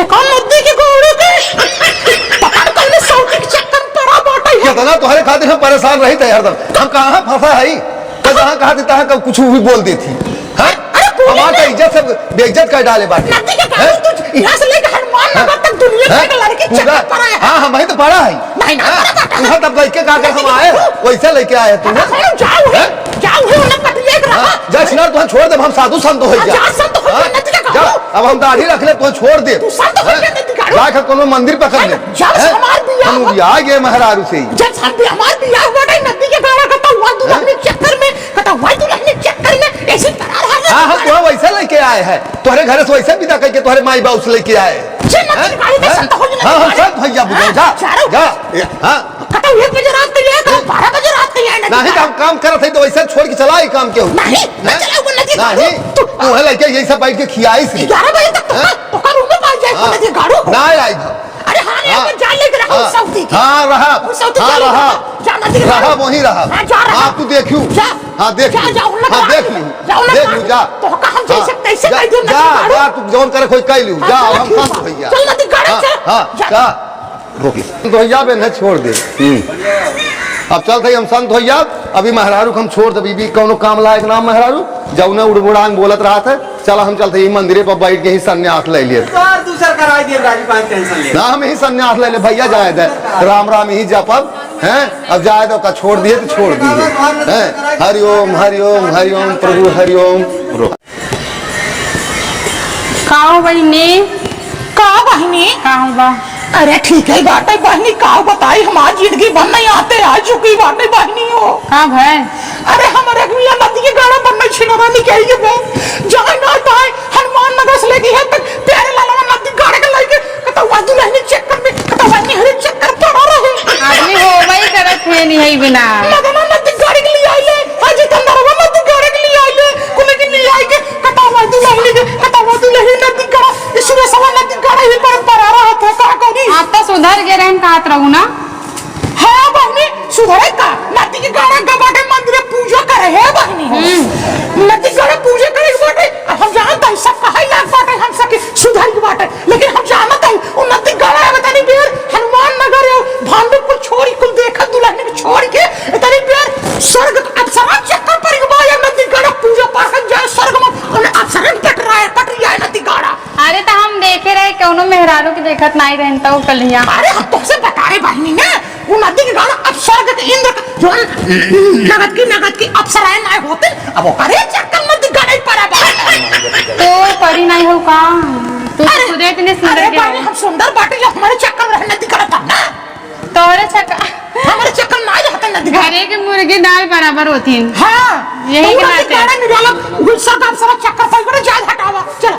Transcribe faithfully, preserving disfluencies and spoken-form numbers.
एका नदी के गाड़ा के पकड़ कौने सौती के चक्कर में पड़ा बाटे है। कितना तोहरे खातिर हम परेशान रही थे हरदम। हम कहाँ फंसा है? तो जहाँ कहा देता है, कब कुछ भी बोल देती। हाँ? अरे, बोले हमार तो ना। इज्जत सब बेइज्जत कर डाले बाटे। नदी के गाड़ा हैं? तू यहाँ से लेके हनुमान हैं? नगर तक दुनिया हैं? भर के लड़की पूरा चक्कर पड़ा है। हाँ, हम वहीं तो पड़ा है। नहीं, ना हैं? पड़ा बाटे। तू है तब लड़के का अगर हम आए, वैसे लेके आए तू। हाँ, जाओ है, हैं? जाओ है, उन्हें पटिया के रखा। हाँ, जा छिनार, तुहें छोड़ देब, हम साधु संत हो हाँ, जा। जा, संत हो जा, हाँ? नदी के जा, गाड़ा। अब हम दाढ़ी रख ले, तुहें छोड़ देब। तू संत हो हैं? जा, नदी के गाड़ा। जाके कोनो मंदिर पकड़ ले। हैं? जब हैं? हमार बियाह हम हो- बियाह गए मेहरारू से ही। जब हम भी हमार बियाह हुआ नहीं, नदी के गाड़ा कटा हुआ दुल्हन हैं? के चक्कर में, कटा हुआ दुल्हन के चक्कर में, ऐसे पड़ा रहा है। हाँ, हम तुम्हें वैसे लेके आए हैं, तुम्हारे घर से वैसे विदा करके तुम्हारे माई बाबू से लेके आए। जे नदी हैं? के गाड़ा के हैं? संत हो जा, हाँ, हम नदी के संत हो जा, बुझो, हाँ, जा, चारों जा, ए, हाँ। कटा एक बजे रात के लिए, कटा बारह बजे रात के लिए, नहीं नहीं, तो हम काम करत है तो वैसे छोड़ के चला ही काम क्यों? नहीं, ना हैं? चलाओ, बोल, नहीं, नहीं, तू, तू है लड़के यही सब बैठ के खियाई से। ग्यारह बजे तक तो हैं? तो का रूम में पास जाए, हाँ। बोल, नहीं, गाड़ू। ना आई। अरे हाँ, हाँ। यहाँ पर जान लेके रखो, हाँ। सऊदी के। हाँ, रहा। वो सऊदी हाँ, जान लेके रहा। रखो। जा, नदी के रहा, गाड़ू। वहीं रहा। हाँ, जा, रहा। हाँ, तू देखियो। जा। हाँ, देख हाँ, ली। जा, उन लोग हाँ, को देख आके, ली। जा, उन लोग देख को ली, आके। जा। तो का हम हाँ, जैसे तैसे जा, कह दियो, जा, नदी गाड़ू। जा, तू जौन करे कोई कह लियो। हाँ, जा, हम ठीक शांत बा। हो गया। चल, नदी गाड़ू, हाँ, चल। हाँ, जा। जा। रोक ले। तो भैया बे न छोड़ दे। हम्म। अब चलत है हम संत हो जाब, अभी मेहरारू के हम छोड़ देब, ई भी कौनो काम लायक ना मेहरारू, जौने उड़बुड़ांग बोलत रहत है। चला हम चलत है, ई मंदिरे पर बैठ के ही संन्यास ले लिए। बार दूसर कराई दिए, राजू भाई टेंशन ले। ना, हम ही संन्यास ले ले भैया, जाए दे, राम राम ही जपब, हैं? अब जाए दे, ओका छोड़ दिए तो छोड़ दिए, हैं? हरिओम, हरिओम, हरिओम, प्रभु हरिओम। का हो बहिनी? का बहिनी? का हो बा? अरे ठीक है बाटे बहिनी, का बताई, हमार जिंदगी भर नहीं आते आ चुकी बाटे बहिनी हो। का भय? अरे हमरे मियाँ नदी के गाड़ा पर नहीं छिनरा निकल के बे। जाए ना ताए, हनुमान नगर से लेके है तक प्यारे लाला नदी गाड़े के लेके कतवा दुल्हनी चक्कर में, कतवा निहरी चक्कर पड़ा रहे। आदमी हो वही करत है नहीं है बिना। मदना नदी गाड़ी के लिए आइले, हाँ जितेंद्रवा नदी गाड़ी के लिए आइले, कुल के लिए आइके कतवा दुल्हनी के, कतवा दुल्हनी नदी गाड़ा, ईश्वर सवा नदी गाड़ा ही पर पड़ा रहा था, का करी? आप तो सुधर गए रहन कहत रहू ना। हाँ बहिनी, सुधरे का? नदी के गाड़ा गा बाटे मंदिर में पूजा करे है बहिनी हो। हम्म। नदी गाड़ा पूजा करे के बाटे, अब हम जानत हई सब कहे लाग बाटे हम सबके सुधर के बाटे, लेकिन हम जानत हई उ नदी गाड़ा अब तनी बेर हनुमान नगर हो, भांडुपुर छोड़ी कुल देखत दुल्हन के छोड़ के तनी बेर स्वर्ग के अप्सरा चक्कर पर के बा या नदी गाड़ा पूजा पाठ जाए स्वर्ग में, उन्हें अप्सरन पट रहा है, पट रहा है नदी गाड़ा। अरे, त हम देखे रहे, कौनो मेहरारू के देखत नाई रहन, त उ कलिया। अरे, हम तोहसे बता रहे बहिनी ना, उ नदी के गाड़ा अब स्वर्ग के इंद्र का, जौन नगद की, नगद की अप्सराएं नाई होते, अब ओकरे चक्कर में नदी गाड़ा ही पड़ा बा। तो परी नाई हो का? तू तो अरे, खुदे इतने सुंदर अरे के बहिनी, हो। हम सुंदर बाटे, जो हमारे चक्कर में रहे नदी गाड़ा तब ना। तोहरे चक्कर। हमारे चक्कर में ना रहता नदी गाड़ा। घरे के मुर्गी दाल बराबर होती है। हाँ, यही तो के बात है। गाड़ा निकाला, गुस्सा का सारा चक्कर पाई बड़ा ज्यादा